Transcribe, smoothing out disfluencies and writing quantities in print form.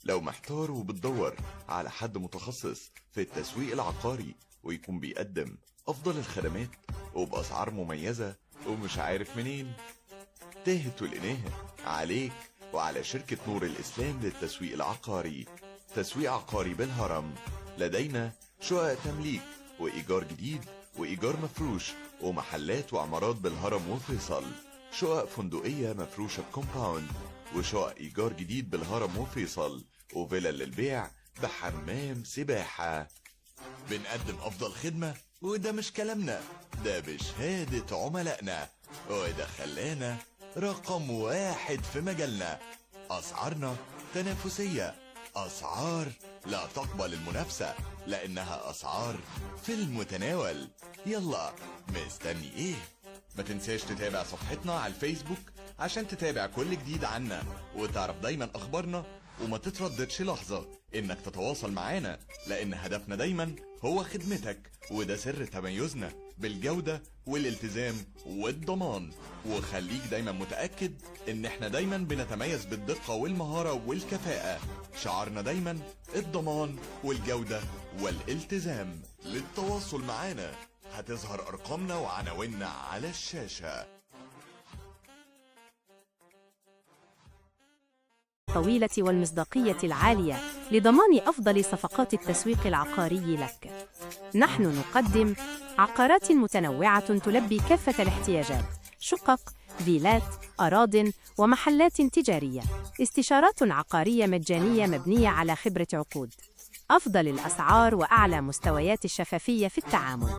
لو محتار وبتدور على حد متخصص في التسويق العقاري ويكون بيقدم أفضل الخدمات وبأسعار مميزة ومش عارف منين، تاهت ولقيناها عليك وعلى شركة نور الإسلام للتسويق العقاري. تسويق عقاري بالهرم، لدينا شقق تمليك وإيجار جديد وإيجار مفروش ومحلات وعمارات بالهرم وفيصل، شقق فندقية مفروشة بكومباوند وشقق إيجار جديد بالهرم وفيصل، وفيلا للبيع بحمام سباحة. بنقدم أفضل خدمة، وده مش كلامنا، ده بشهادة عملائنا، وده خلانا رقم واحد في مجالنا. أسعارنا تنافسية، أسعار لا تقبل المنافسة لأنها أسعار في المتناول. يلا مستني إيه؟ ما تنساش تتابع صفحتنا على الفيسبوك عشان تتابع كل جديد عنا وتعرف دايما أخبارنا، وما تترددش لحظة إنك تتواصل معانا، لأن هدفنا دايما هو خدمتك، وده سر تميزنا بالجودة والالتزام والضمان. وخليك دايما متأكد إن إحنا دايما بنتميز بالدقة والمهارة والكفاءة. شعارنا دايما الضمان والجودة والالتزام. للتواصل معانا هتظهر أرقامنا وعناويننا على الشاشة. الطويلة والمصداقية العالية لضمان أفضل صفقات التسويق العقاري لك. نحن نقدم عقارات متنوعة تلبي كافة الاحتياجات: شقق، فيلات، أراضٍ، ومحلات تجارية. استشارات عقارية مجانية مبنية على خبرة عقود. أفضل الأسعار وأعلى مستويات الشفافية في التعامل.